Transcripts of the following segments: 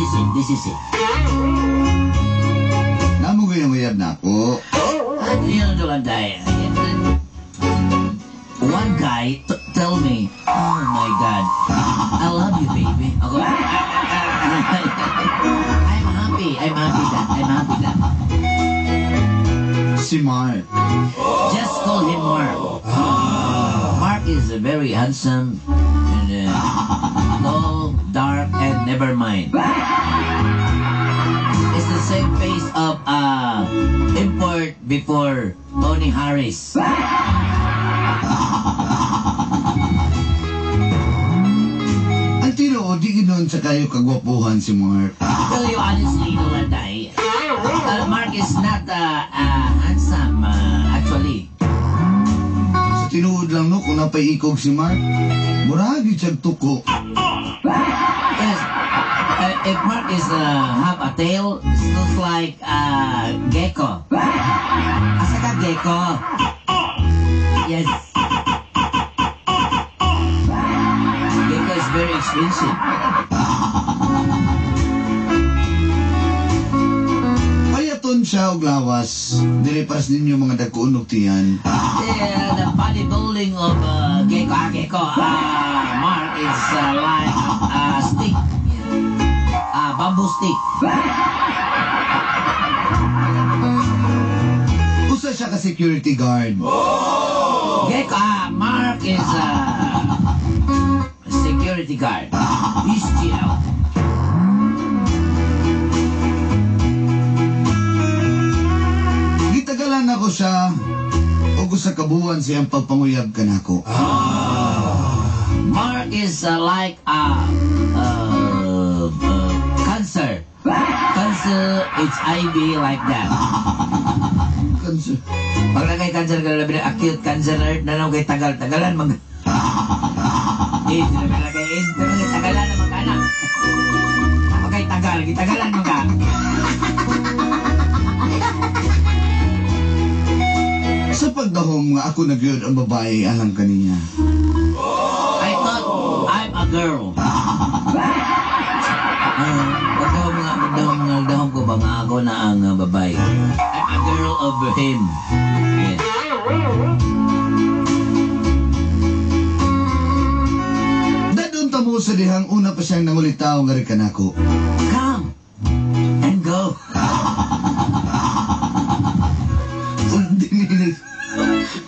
This is it. This is it. Namo ko yung uyab na ako. At yun, Dulanday. One guy tell me, "Oh my God, I love you, baby." Ako, I'm happy. I'm happy that. I'm happy that. Si Mark. Just call him Mark. Mark is very handsome and tall, dark, and never mind. It's the same face of import before Tony Harris. Ang tinuod, di ginoon sa kayo kagwapuhan si Mark. Tell you honestly, Dulanday, Mark is not handsome, actually. Sa tinuod lang no, kung napaiikog si Mark, muragi siyang tuko. Yes. If Mark is have a tail, it looks like gecko. Asa ka gecko? Yes. Gecko is very expensive. Payaton siya og lawas. Dili paras ninyo mga dagkuon og tiyan. Yeah, the bodybuilding of gecko, Mark is like a stick. Bamboo stick. Usa siya ka security guard. Gecko, Mark is a security guard. He's GL. Gitagalan ako siya og usa ka buwan siyang pagpanguyab kanako. Mark is like a cancer. Cancer, HIV, like that. Cancer. Pag nagay cancer ka labi na acute cancer na na kay tagal-tagalan mag AIDS na nagay AIDS pero kay tagalan na mag-anak. Kay tagal, gitagalan man ka. Sa pagdahom nga ako nagyud ang babae alang kaniya. I thought I'm a girl. Pagdahom ko ba nga ako na ang babae. I'm a girl of him. Yes. Dadon ta mo sa dihang una pa siyang nangulitaw nga rin kanako. Come and go.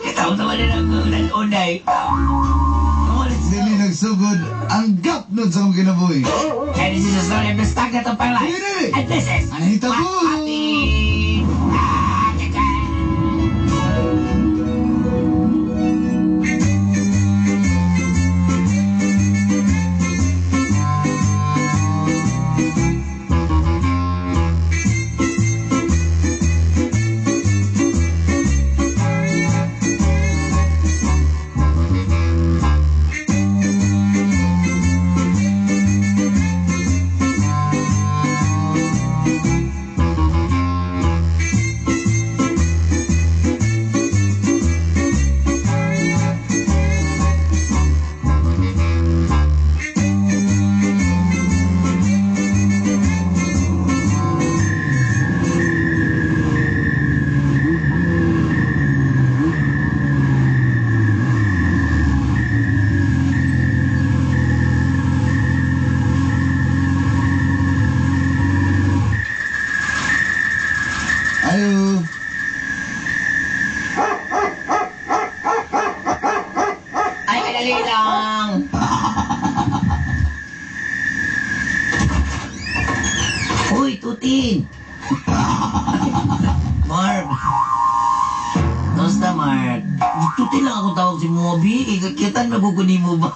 Ikaw naman din ang unay. Come on, let's go. Dili nagsugod ang gap nun sa akong kinabuhi. And this is the story of the stagnant of my life. Dili! And this is Anita What Guru! Happened? Ah, teka. Ayo. Ay, kadali lang. Uy, Tutin. Mark. Kamusta, Mark? Tutin lang ako tawag si Moby. Kitan maguguni mo ba?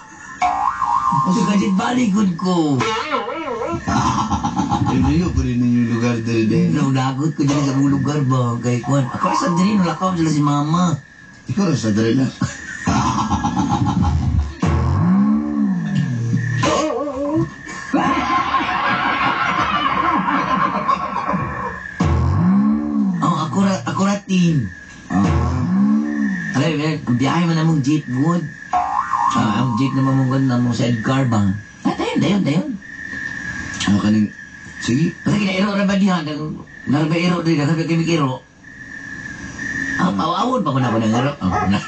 Kasi baligod ko. Layo pa rin ninyong lugar dali din. Naulagot ko dyan sa mga lugar ba? Kay Kwan. Ako sa diri, nulakaw sila si Mama. Ikaw rin sa dali na. Oh, akurat team. Alay, ang biyahe man namong jeep, good. Ang jeep naman mong ganda mong sidecar ba? Ah, dayon, dayon, dayon. Ano kaning Sige. Kasi kinairo ra ba diha? Naraba iro diri, daghan kay iro. Ah, awon pa ko na ko ng iro. Oh, na.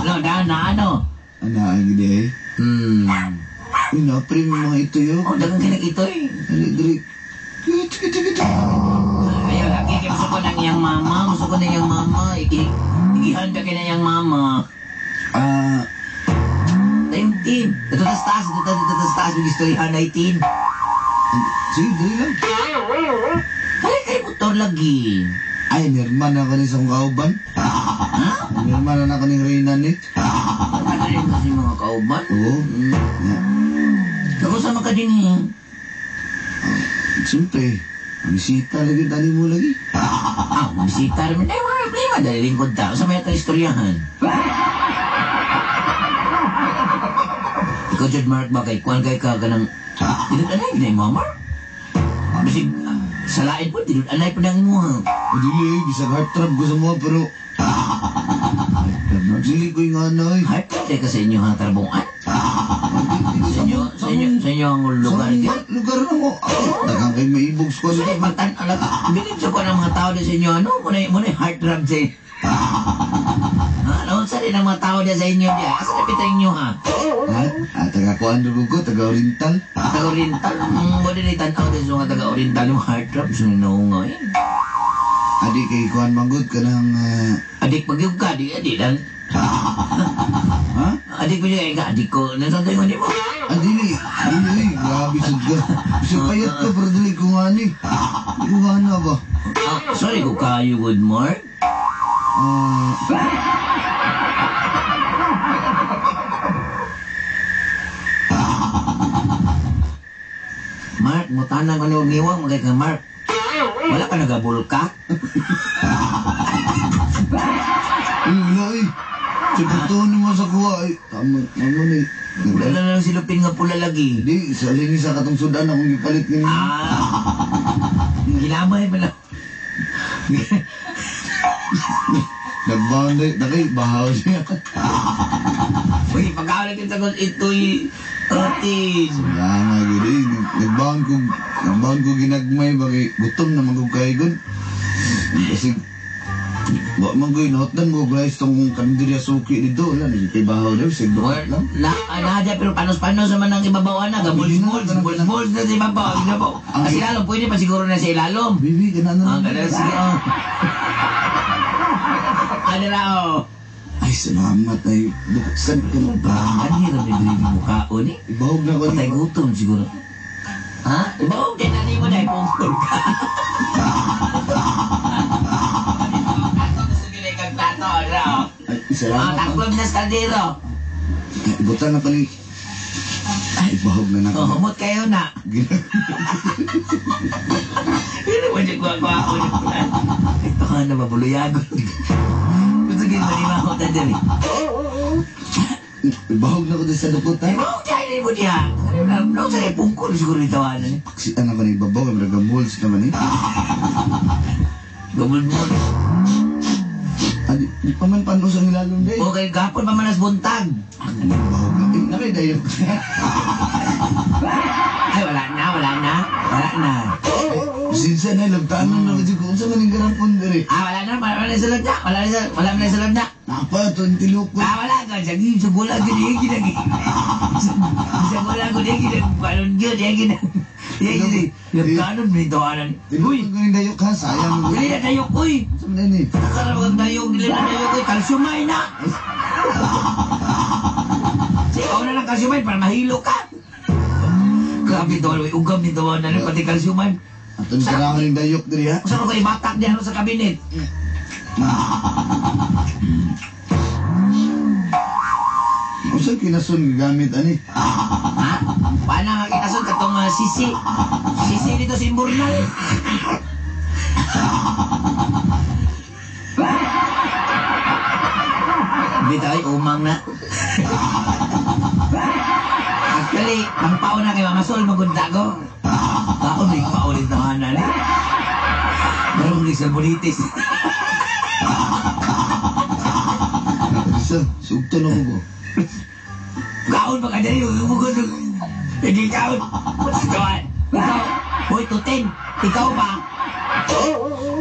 No, na na ano. Ana, ang gidi eh. Uy, napre mga ito yo. Oh, daghang kay ito eh. Dali, dali. Kit, kit, kit. Ayaw lagi kay gusto ko ng iyang mama, gusto ko ng iyang mama. Igihanda kay na iyang mama. Ah, Tayong team. Ito tas taas, ito tas ito tas taas yung istoryahan na itin. Sige, dali lang. Kaya kay motor lagi. Ay, nirman na ako ni sa akong kauban. Ha? Nirman na ako ni Reyna ni. Ano rin kasi mga kauban? Oo. Yeah. Ako sama ka din eh. Siyempre, bisita lagi, tani mo lagi. Ah, bisita rin. Eh, wala problema. Dahil lingkod ta. Sa may atong istoryahan. Ikaw, Jud Mark, ba kay kuwan kay ka ganang... Tinod-anay, ginay mo, Mark? Bisig, sa lain po, tinod-anay po ng imo, ha? O dili, bisag heartthrob ko sa mga, pero... Dili ko yung ano eh. Heartthrob ka sa inyo, ha, tarbungan? Sa inyo ang lugar Sa lugar na mo. Daghang kay maibog sa Sa inyo, pagtan, bilib sa kuwan ang mga tao din sa inyo, ano? Muna heartthrob sa inyo. Ha? Ano sa rin ang mga tao din sa inyo diya? Asa na pita inyo, ha? Ha? Ah, taga kuan ko, taga Oriental. Taga Oriental. Mo din tanaw din sa mga taga Oriental yung heartthrob sa nga eh. Adi kay kuan manggod ka ng... Adik pagyug ka, di, adi lang. Ha? Adik ko siya, ka, adik ko. Nasaan tayo mo? Ah, dili. Dili, eh. Grabe sad ka. Bisag payat ka, pero dili ko nga ni. Di ko nga na ba? Ah, sorry ko kayo, good Mark. Ah, Mark, mutanan ko ni og ngiwang, magay ka, Mark. Wala ka nagabulka? Uy, wala eh. Sa buto naman sa kuha eh. Tama, tama ni. Wala na lang silupin nga pula lagi. Di, sa linis sa katong sudan akong gipalit ni. Ah, ginamay pa lang. Nagbaon na, nakay, bahaw siya. Uy, pagkaulit yung sagot, ito'y atin. Salamat, gud eh. Nagbaon ko ginagmay, bakit gutom na magug kay gud. Kasi, wa man ko inahotdan mo guys tong karinderya suki dito. Wala, nagkay bahaw na, sig Well, lang. na, na, pero panos-panos naman ang ibabaw na. Gabuls-buls, buls-buls na sa ibabaw. Ibabaw. Kasi ilalom, pwede pa siguro na sa ilalom. Bibi, kana na. Ah, ganun, sige, oh. Ano na, oh. Ay, salamat ay. Buksan ka na ba? Ano hirap ni Dili mukhaon eh. Ibahog na ko Patay gutom siguro. Ha? Ibahog din na mo dahil pungkol ka. Gusto gila kang plato, ano? Ay, Ah, salamat. taklob na sa kaldero. Ay, butan na ko ni. Ay, ibahog na na Oh, ko. humot kayo na. Hindi mo siya kuha-kuha. Ito ka na mabuluyago. Gusto gila manima ko ta diri. Ibahog na ko din sa dukot ha. Ibahog dahil mo diha. No, sa pungkol siguro itawanan eh. Paksian ako ni ibabaw, may nagamuls naman eh. Gabul-bul. Adi, di pa man panos ang ilalong day. Okay, gapon pa man as buntag. Ibahog na. Eh, nakidayok. Ay, wala na, wala na. Wala na. Pasensya na, lagtanan na kasi kung saan maning garapon diri. Ah, wala na, wala na sulod na. Wala na, wala na sulod na. Napa, 20 lukot. Ah, wala ka. Sige, sa gula, gini, gini, gini. Sa gula, gini, gini. Balon yun, gini, gini. Gini, lagtanan, may tawanan. Uy! Kung dayok ha, sayang. Dili na dayok, uy. Saan na ni? Nakaroon ang dayok, dili na dayok, uy. Calciumay na. Sige, na lang calciumay para mahilo ka. Grabe daw, uy. Ugam ni tawanan, pati calciumay. Atong kailangan yung dayok diri ha. Saan ko ibatak diyan sa kabinet? Unsa kinason gigamit ani? Ha? Paano nga kinason katong sisi? Sisi dito sa Imburnal. Hindi tayo, umang na. Actually, ang pao na kay Mama Sol, magunta ko. Kaon, may paulit na kanan eh. Meron ni salmonitis. Isa, sugto na ko ko. Kaon pa ka dali, umugod. Hindi kaon. Kaon. Ikaw, Uy, tutin, ikaw ba?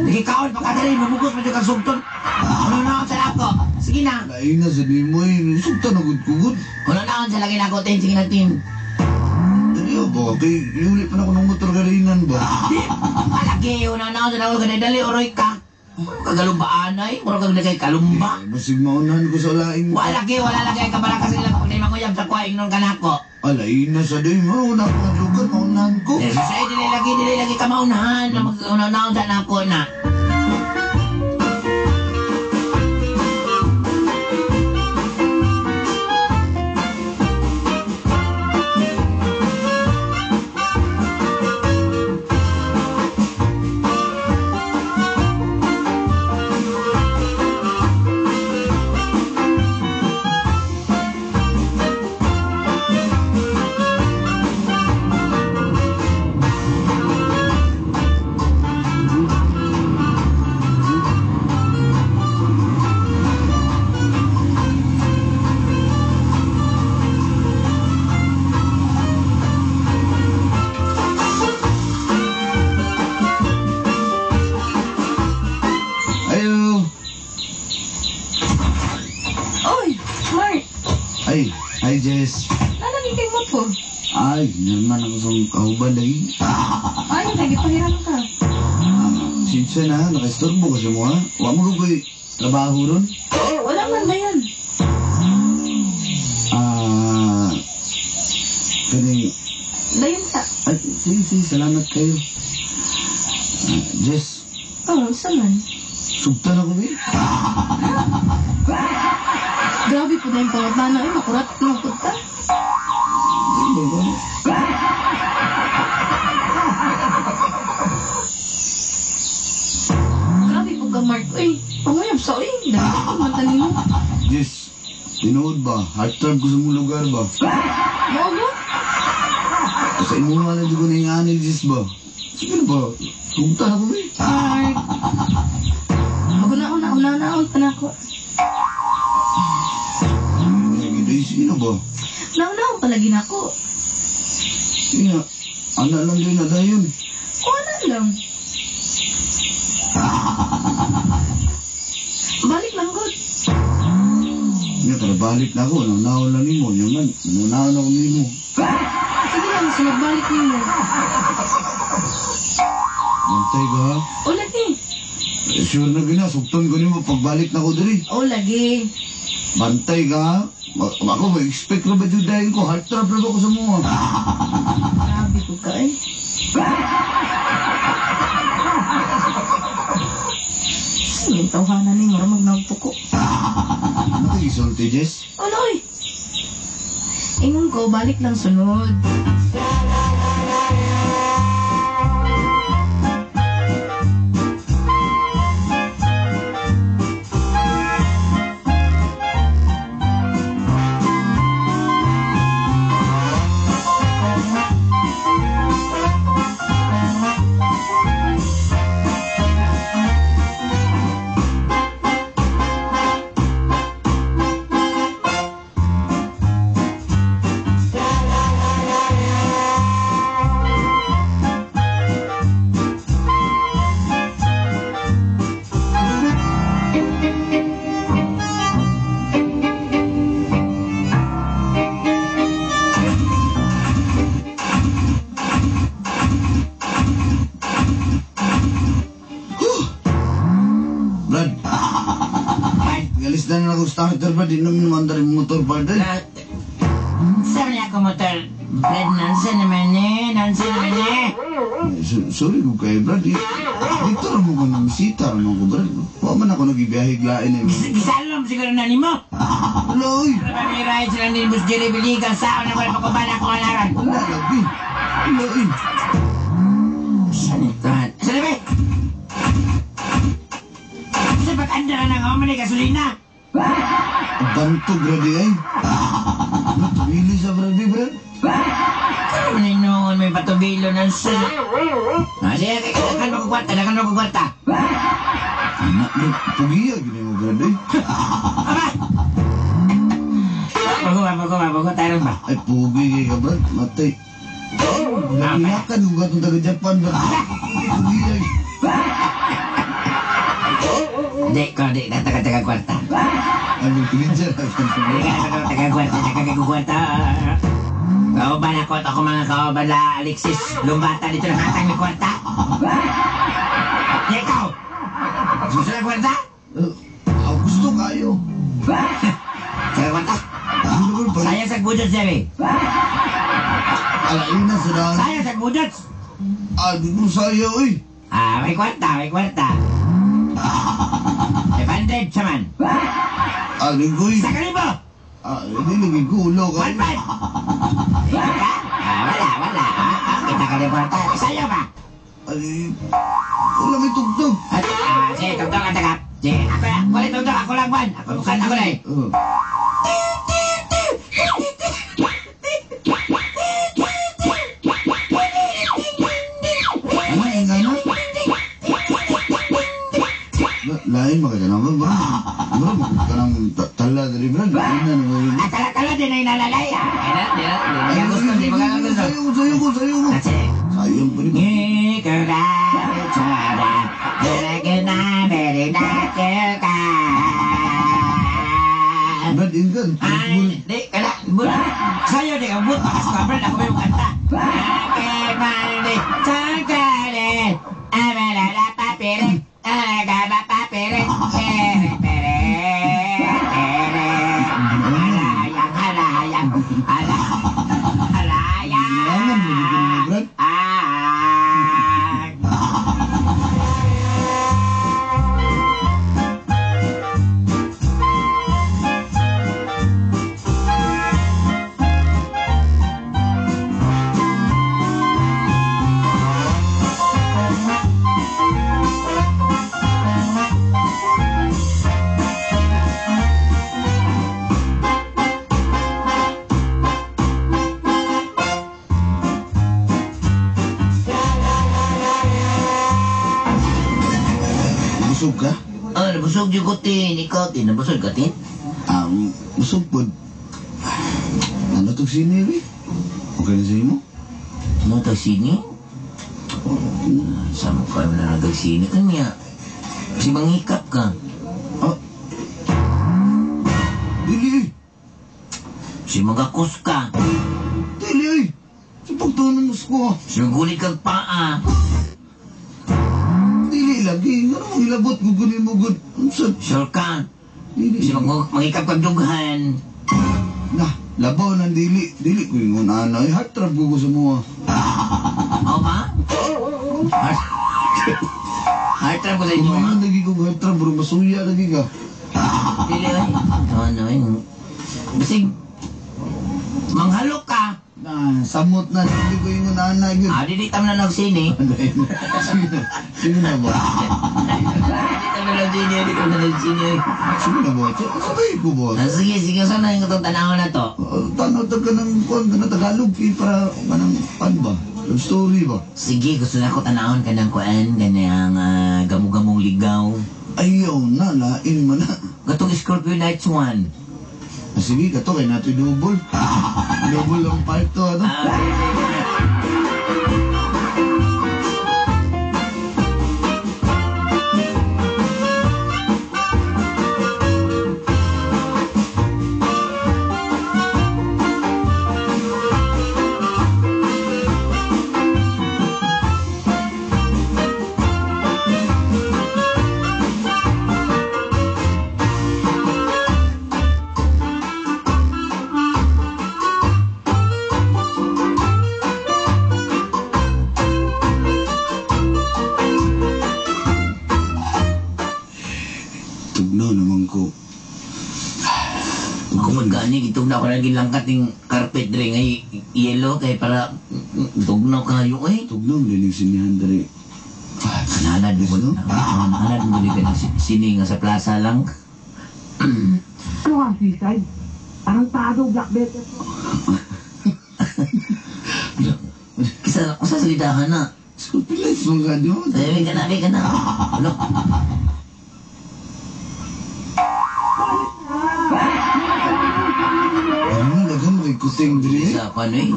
Nagikaon pa ka dali, mamugos pa dyan kang sugton. Ano na sa lako? Sige na. Lain na sa di mo eh. Sugtan na gud ko gud. Ano na sa lagi na ako, tin. Sige na, tin. Dali ba? Kay yuli pa na ako ng motor karinan ba? Palagi, una na sa lako, ganay dali, oroy ka. Kagalumbaan ay, mura kag nagay kalumba. Eh, basig maunahan ko sa laing. Wala lagi, wala lagi, kabala kasi lang pag manguyab sa kuha, ingnon ka nako. Alay na sa day mo, una ko ng lugar, maunahan ko. Eh, sa dili lagi ka maunahan, na mag-una-una sa nako na. Ayo. Oy, Mark! Ay, hi Jess. Nalagay kay motor. Ay, naman ako sa kauban lagi. Ay, nagipahiram ka. Sinsya na, nakaistorbo ko sa mo ha. Wa mo ko ko'y trabaho ron. Wala man na yan. Kaning, Dayon sa. ay, sige, salamat kayo. Jess. Oh, saan man? Sugtan ako eh. Grabe po na yung pangutana eh. Makurat na punta. Grabe po ka, Mark. Uy, panguyab sa uy. Dahil ko matanin mo. Jess, tinuod ba? Heartthrob ko sa mong lugar ba? Mao ba? Sa imuha lang di ko na yung ani, Jess ba? Sige na ba? Sugtan ako eh. Mark. Maguna-una-una-una pa na ako. Sige na ba? Nauna-una palagi na ako. Sige na. Ana lang din na dayon. O, ana lang. Balik lang, God. Nga, tara balik na ako. Naunahon lang nimo. Nyaman, naunahon ako nimo. Sige lang, sunod balik nimo. Bantay ka ha? O, lagi. Sure na gina, sugton ko nimo pagbalik na ko diri. O, lagi. Bantay ka ha? Ako, may expect na ba dyan dahil ko? Heartthrob na ba ko sa mga? Grabe ko ka eh. Yung tawhanan ni Mara magnagpuko. Ano kayo isulti, Jess? Ano eh? Ingon ko, balik lang sunod. Brad. Galis na ako starter ba? Di namin mandar yung motor pa din. Sabi niya ako motor. Brad, nansa naman eh. Nansa naman eh. Sorry ko kayo, Brad. Dito rin mo ko nang bisita rin ako, Brad. Wa man ako nagibiyahe glain eh. Gisalom siguro na nimo. Wala, oy. Pamirahin sila ni Boss Jerry Biligan. Saan na wala pakuban ako alaran. Wala, lagi. Wala, oy. Saan ito? Saan ba? Sa pag-anda ka na nga, man gasolina. Bantog, Brad, eh. Pili sa Brad, Brad. Ano man noon, may patubilo ng sa... Ah, sige, kailangan mo kwarta, kailangan mo kwarta. Anak, Brad, pugiya, gini mo, Brad, eh. Aba! Bago ba, bago ba, bago tayo ba? Ay, pugi kay ka, Brad. Matay. Nakilakan ko katong taga Japan ba? Di ko, di na taga-taga kwarta. Ay, magpinidya na. Di ka na taga kwarta, taga kwarta. Kauban ako at ako mga kauban la Alexis Lumbata dito na hatang may kwarta. Di ikaw! Gusto na kwarta? Ako gusto kayo. Taga kwarta? Gusto ko pa. Sayang sa budget, Jerry. Alain na sa daan. Sayang sa budget. Ah, di ko sayo eh. Ah, may kwarta, may kwarta. 500 siya man. Ah, di ko eh. Sa kalibo! Ah, di lagi ko ulo ka. 1,500! Ikaw ka? Ah, wala, wala. Ah, kita ka rin kwarta. Sa'yo ba? Ay, wala may tugtog. Ah, sige, tugtog ang tagap. Sige, ako lang. Wala tugtog, ako lang, Juan. Ako, ako lang eh. Oh. Ano yung ano? Lain maka ka naman ba? Bro, maka ka ng tala dali bro. Lain na naman. Ah, tala-tala din na inalalay. Ah, ay na, di na, di na gusto, di mo gusto. Sayo ko, sayo ko, sayo ko. Ah, sige. Sayang pa rin. Brad, ingkan. Ay, di, kala, sa'yo di ka, but, makas ka, Brad, ako may kanta. Okay, mali, sangkare, amalala, papire, alagaba, papire, pere, pere, pere. Halayang, halayang, hala, halayang. Kailangan mo dito mo, Brad. Ah. Busog ka? Oh, nabusog yung ko, Tin. Ikaw, Tin. Nabusog ka, Tin? Ah, busog po. Ano itong sine, eh? Okay na sa'yo mo? Ano ito, sini? Sa mukha mo na nag-sini. Kanya, si mangikap ka. Ah. Dili eh. Si magakos ka. Dili eh. Sa pagtunan mo sa kuha. Si magulit kag paa. Dili lagi. Ano mong ilabot? Gugunin mo gud. Unsa? Sure ka. Dili. Si mangikap kag dughan. Nah, labaw ng dili. Dili ko yung ano. Eh, heart trap ko sa mga. Oo ba? Heart trap ko sa inyo. Kumain lagi ko heart trap bro. Masuya lagi ka. Dili ay. Ano ay. Basig, manghalok ka. Na, samot na. Dili ko yung ana yun. Ah, dili tam na nagsini. Sige na. Sige na ba? Dili tam na nagsini. Dili tam na nagsini. Sige na ba? Sabay ko ba? Ah, sige, sige. Saan na yung itong tanaw na to? Tanaw ta ka ng kuwan ka na Tagalog eh, para kanang pan ba? Love story ba? Sige, gusto na ako tanawon ka ng kuan, kanang gamu-gamong ligaw. Ayaw na, lain man na. Gatong Scorpio Nights 1. Ah, sige, kato kay natin double. Double ang part to, ano? Ah, sige, sige. Tugnaw naman ko. Kung magkani, gitugnaw ko lagi langkat ng carpet dre ngay yellow kay para tugnaw kayo eh. Tugnaw din yung sinihan dre. Nalad mo, nalad mo di ka ng sini nga sa plaza lang. Ano ka, suicide? Tarantado, Black Better. Kisa, kung sa salidahan na. Scorpio Lights mga ka, di ba? Sabi ka na, sabi ka na. Ano? Ano, daghan mo kay kuting dre. Sa ano eh?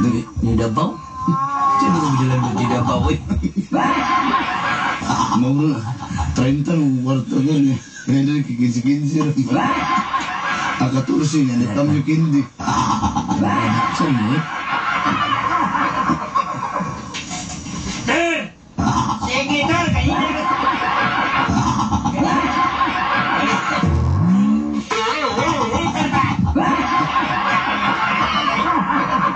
Dre. Ni Davao? Sino ko bilang mo di ba oy? Mauro, 30 ng kwarto gan eh. Kaya na kikinsi-kinsi rin. Ang 14 niya, nagkamyo kindi. Saan mo eh? Ter! Sige, Ter! Kanina! Ter ba?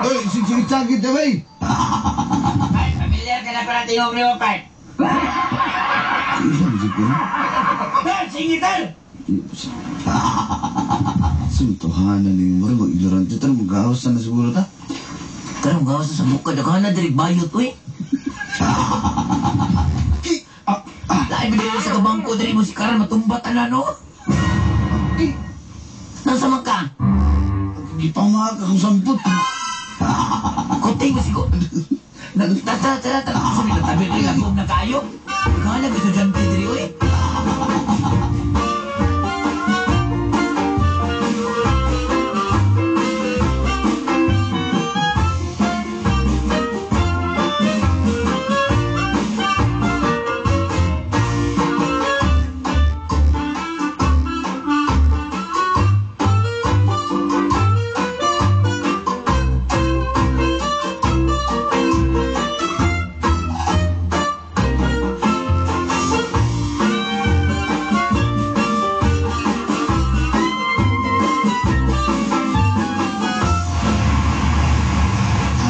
Oy, sige-sige na bay! Ay, familiar ka na pala tingog ni mo, Part. Isa, bisig ko na. Ter! Sige, Ter! Suntuhanan ni Mura, mag-ignorante. Tara, mag-gawas na siguro ta. Tara, magawas na sa mukha. Daghan na diri bayot, uy. Lain ba diri sa kabangko diri mo si Karan matumbat na no? Nasa man ka? Gipamaka kang sampot. Kuting mo sigo. Tara, tara, tara. Sabi na tabi rin lagom na kayo. Daghan na estudyante diri, uy.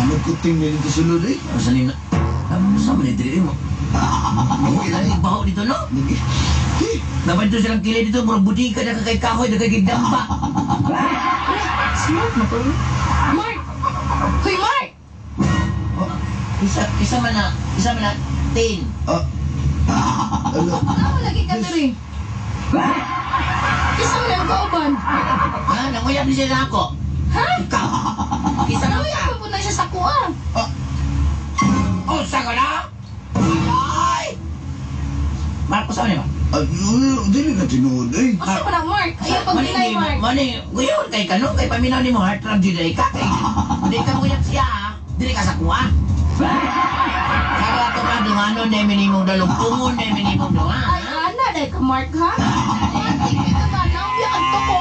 Ano kuting na dito sulod eh? Ano ni na? Sa man diri mo? Lagi baho dito, no? Naman doon silang kilid dito, murag budika na kay kahoy, na kay dampa. Smart mo ko. Mark! Hoy, Mark! Isa man na, 10. Ah. Ano? Ano lagi ka diri? Isa man ang kauban. Ha? Nanguyab ni siya na ako. Ha? Ikaw. Isa man Nanguyab ka. pa po na siya sa kuha. Oh, sa ko na? Ay! Marco, saan ba? Ah, dili ka tinuod eh. Asa man na, Mark? Ayaw pag deny, Mark. Mani, guyon kay kano, kay paminaw ni mo, heart rab jud ay ka. Kay, hindi ka muyab siya, ah. Dili ka sa kuha. Kaya ato pa, dungano na minimong dalugtungon na minimong dunga. Ay, ana, dahil ka, Mark, ha? Matik, ito na, naubi ang tuko.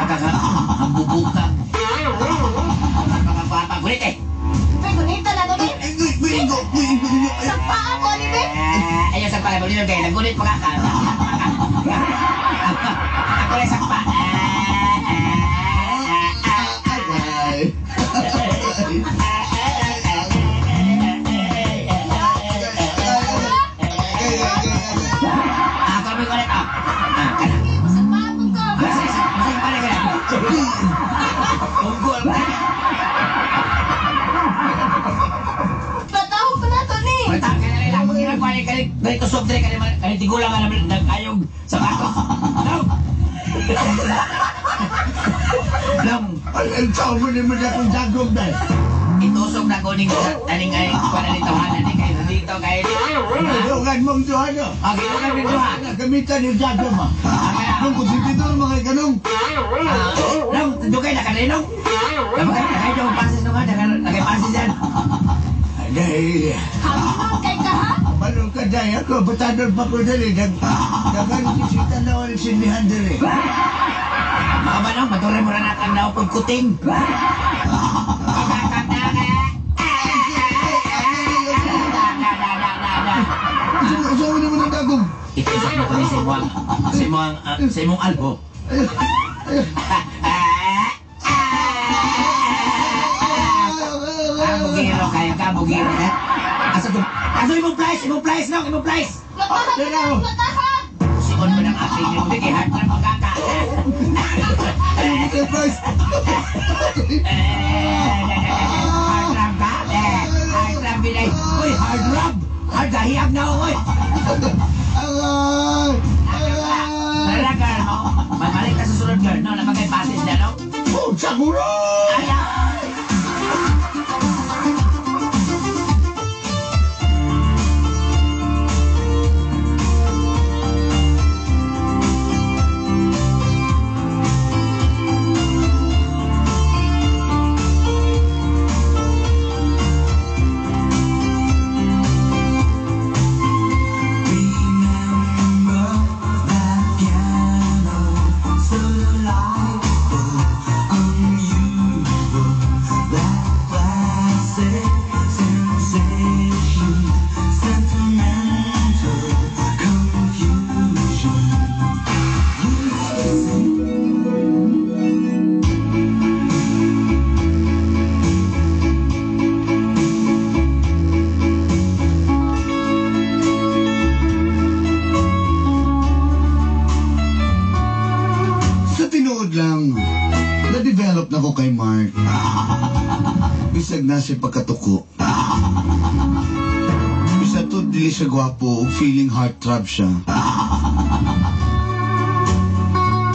Makakahambubukan. Makakapapa, gulit eh. Be, gunita na to, be. Sa paa ko, ani, be. Ayaw sa pala, gulit kayo, nagulit pa ka. Ako rin sakpa. Ay. Ako may gulit ah. Ah, kana. Sa paa po ka. Masa pala ka na. Unggol ka. Patawag pa na to, ni. Matang ka na rin lang. Pag ko ani kani kani tusok diri kani kani tigulang ka na nagayog sapatos. No. Long, Ay, ay, tao mo naman akong dagom dahil. Itusok na ko ning taning ay kuan ni tawanan ni kay dito kay. Gilugan mong duha no. Ah, gilugan mong duha. Gamitan yung dagom ah. Nung konsentidor mga kanong. Nung dugay na kaninong. Nakay daw pasis nung ha, nakay pasis yan. Dahil, Haminon kay ka, ha? Malo ka dahil ako, batador pa ko dali. Dagan sisita na wala sinihan dali. Mga manong, matuloy mo na natin na upod kuting. Saan mo naman ang dagom? Itusok mo ko ni sa imong albo. Bugiro kayo ka, bugiro ka. Asa to? Asa imong place, no? Imong place. Mataha ka na, mataha! Sikon mo ng aking yung bigay, heart trap ang kaka. Imong place. Heart trap ka? Heart trap binay. Uy, hard rub. Hard gahiyag na ako, uy. Aray! Aray! Tara, girl, no? Mamalik ka sa sunod, girl, no? Napagay passes na, no? Oh, sakura! Ayaw! Sick sensation, sentimental confusion. Used to say. Sa tinuod lang, na-develop na ko kay Mark. Bisag na siya pagkatuko. Bisa to dili siya gwapo ug feeling heartthrob siya.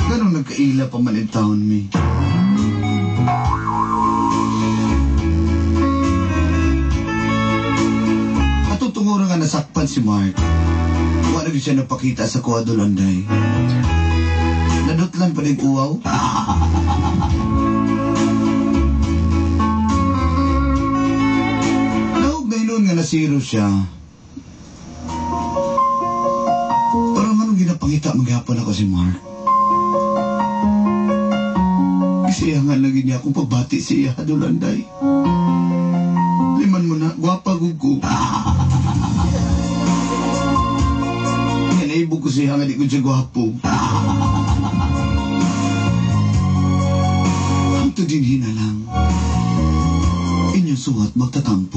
Ganun nagkaila pa man in town mi. Katutungura nga nasakpan si Mark. Wala gyud siya napakita sa kuha Anday. Nadutlan pa din uwaw. Nahog na inon nga nasiro siya. Pero anong ginapangita maghapon ako si Mark? Kasi nga lagi niya akong pagbati siya, Dulanday. Liman mo na, gwapa gug ko. Nga naibog ko siya nga di ko siya gwapo. Ang to din hinalang. Inyong suwat magtatampo.